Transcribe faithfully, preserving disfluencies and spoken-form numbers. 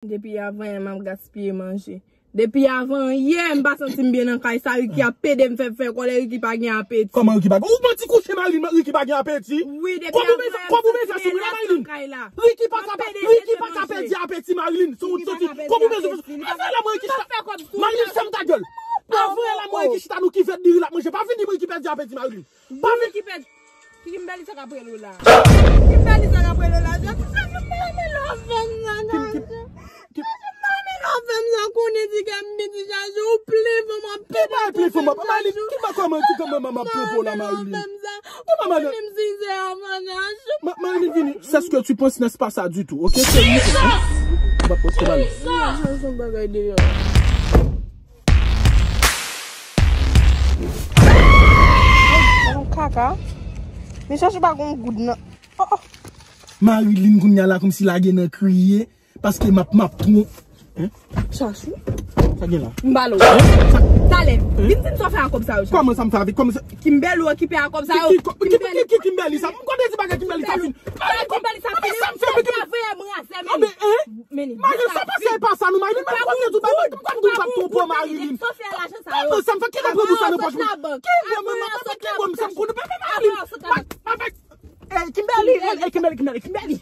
Depi avan yè m ap gaspiye manje. Depi avan yè m pa santi m byen nan kay sa, Ricky ap pede m fè fè kòlè, Ricky pa gen apeti. Kòman Ricky pa gen? Ou manti kouche Marilyn, Ricky pa gen apeti. Wi, depi avan yè m santi m byen nan kay la. Ricky pa ka pèdi apeti Marilyn. Se ou soti. Kòman ou bezwen fè? Avè la mwen Ricky chita. Marilyn, fèm ta gèl. Avè la mwen Ricky chita nou ki fèt diri la manje. Pa vin di mwen Ricky pèdi apeti Marilyn. Pa vin ki pèdi. Kimberly sa k ap rele w la. Kimberly sa k ap rele w la. Janti sa Kimberly love m nan. Janti love m nan konnen di kè m piti chaje ou plen fò m ap pede. Ki bay plen fò m ap? Marilyn, ki ba kòman ki kòman m ap pran pou la Marilyn? Ki ba Marilyn? Ou konnen m sinsè avan nan. Marilyn vini. C'est ce que tu penses, n'est-ce pas ça du tout, ok? C'est une... Ou pa poste Marilyn. Son bagay deyò. Kaka. Men chache pa gon goud nan. Oh, oh. Marilyn kounye a la kòmsi lage nan kriye. Paske m ap, m ap tron. Hein? Chache. Sa gen la? M ba l ou. Talè. Vin di m sa w fè a kòb sa yo. Kòman sa m fè avèk? Kòman sa? Kimberly okipe a kòb sa yo. Ki, ki, ki, ki, ki Kimberly sa? M konn di bagay Kimberly sa fini. Kimberly sa fini. Sa m fè avèk Kimberly? Marilyn, sa pase pa sa nou, Marilyn. Mwen konn di bagay, mwen konn di m p ap tronpe Marilyn. Kòman sa m fè? Ki nan pran pou sa nan pòch mwen? Ki bon, mwen, mwen, mwen, ki bon, sa m konn pa Marilyn. Avè, avè, avè. Kimberly, Kimberly, Kimberly, Kimberly.